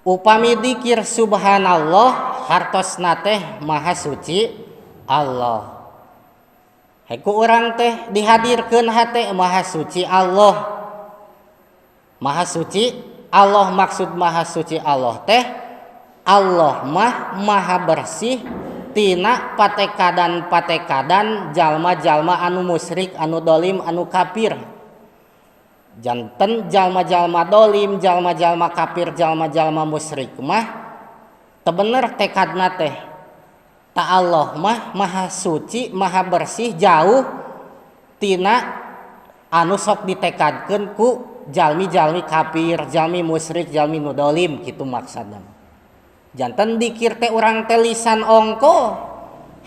Upami dikir subhanallah hartosna teh maha suci Allah. Heku urang teh dihadirkeun hate maha suci Allah. Maha suci Allah, maksud maha suci Allah teh Allah mah maha bersih tina patekadan-patekadan jalma-jalma anu musyrik, anu dolim, anu kafir. Janten jalma-jalma dolim, jalma-jalma kafir, jalma-jalma musyrik mah teu bener tekadna teh. Ta Allah mah maha suci, maha bersih, jauh tina anu sok ditekadkeun ku jalmi-jalmi kafir, jalmi musyrik, jalmi nu dolim kitu maksudna. Janten dikir teh urang teh lisan ongkoh,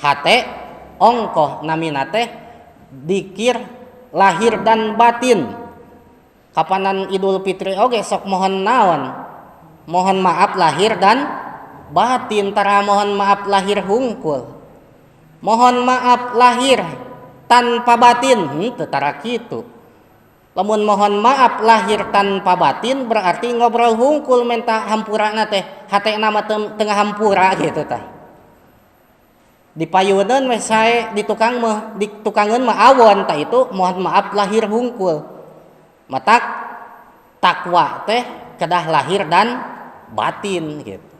hate ongkoh, namina teh dikir lahir dan batin. Kapanan Idul Fitri oge sok mohon naon? Mohon maaf lahir dan batin, tara mohon maaf lahir hungkul. Mohon maaf lahir tanpa batin, teu tara kitu. Lamun mohon maaf lahir tanpa batin berarti ngobrol hungkul menta hampurana teh, hatena mah tengah hampura gitu tah. Dipayuneun we sae di tukang mah, di tukangeun mah awon tah itu mohon maaf lahir hungkul. Matak takwa teh kedah lahir dan batin gitu.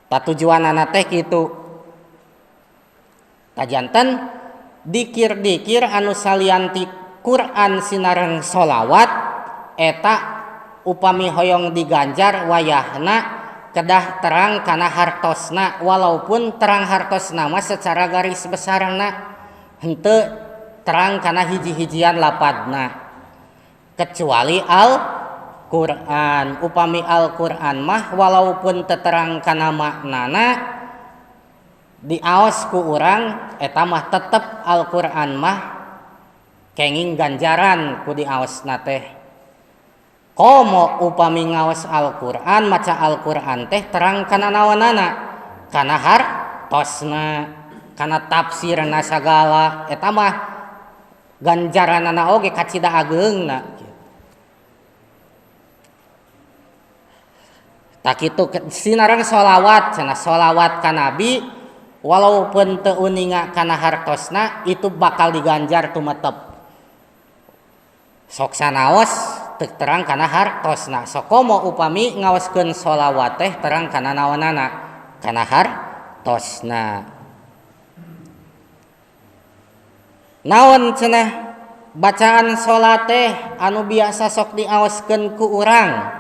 Tah tujuanana teh kitu. Tah janten dikir-dikir anu salianti Quran sinareng sholawat eta upami hoyong diganjar wayahna kedah terang kana hartosna, walaupun terang hartosna mah secara garis besarna henteu terang kana hiji-hijian lapadna, kecuali Al-Qur'an. Upami Al-Qur'an mah walaupun teterang kana maknana diaos ku urang eta mah tetep Al-Qur'an mah kenging ganjaran ku diaosna teh. Komo upami ngaos Al-Qur'an, maca Al-Qur'an teh terang kana naonana, kana hartosna, kana tafsirna sagala eta mah ganjaranana oge kacida ageungna. Tak kitu sinareng sholawat, cenah sholawat ka nabi walaupun teu uninga kana hartosna itu bakal diganjar tumetep. Sok sanaos teu terang kana hartosna. Sok komo upami ngaoskeun sholawat teh terang kana naonana, kana hartosna. Naon cenah bacaan salat teh anu biasa sok diaoskeun ku urang?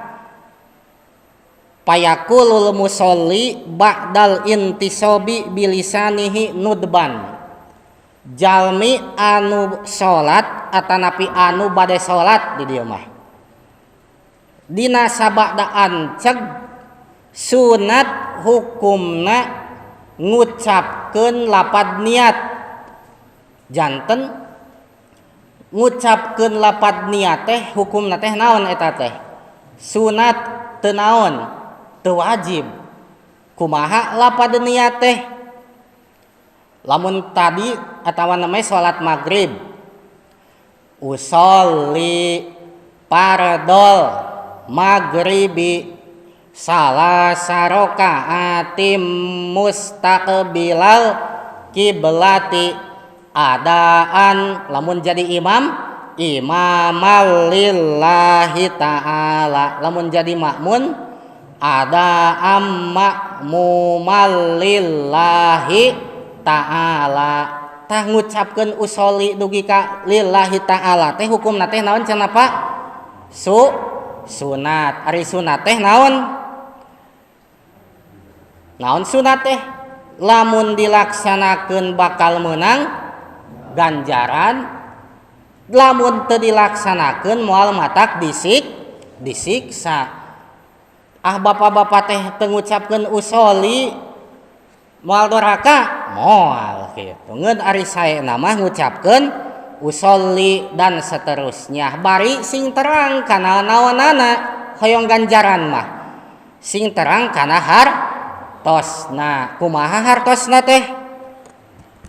Payakulul musolli ba'dal intisobi bilisanihi nudban. Jalmi anu salat atanapi anu bade salat di dieu mah dina sabada anceg sunat hukumna ngucapkeun lapad niat. Janten ngucapkeun lapad niat teh hukumna teh naon eta teh? Sunat teu naon? Teu wajib. Kumaha lapad niat teh? Lamun tadi atawa namanya salat maghrib, usolli fardol maghribi salasa rakaatim mustaqbilal kiblati adaan. Lamun jadi imam, imamal lillahi ta'ala. Lamun jadi makmun, ada makmumal lillahi ta'ala. Tah ngucapkeun usoli dugi ka lillahi ta'ala teh hukumna teh naon cenah Pak? Sunat. Ari sunat teh naon? Naon sunat teh? Lamun dilaksanakeun bakal meunang ganjaran, lamun teu dilaksanakeun moal matak disiksa. Ah bapak-bapak teh teu ngucapkeun usoli moal doraka? Moal kitu. Ngeun ari saena mah ngucapkeun usolli dan seterusnya. Bari sing terang kana naonana hoyong ganjaran mah. Sing terang kana hartosna. Kumaha hartosna teh?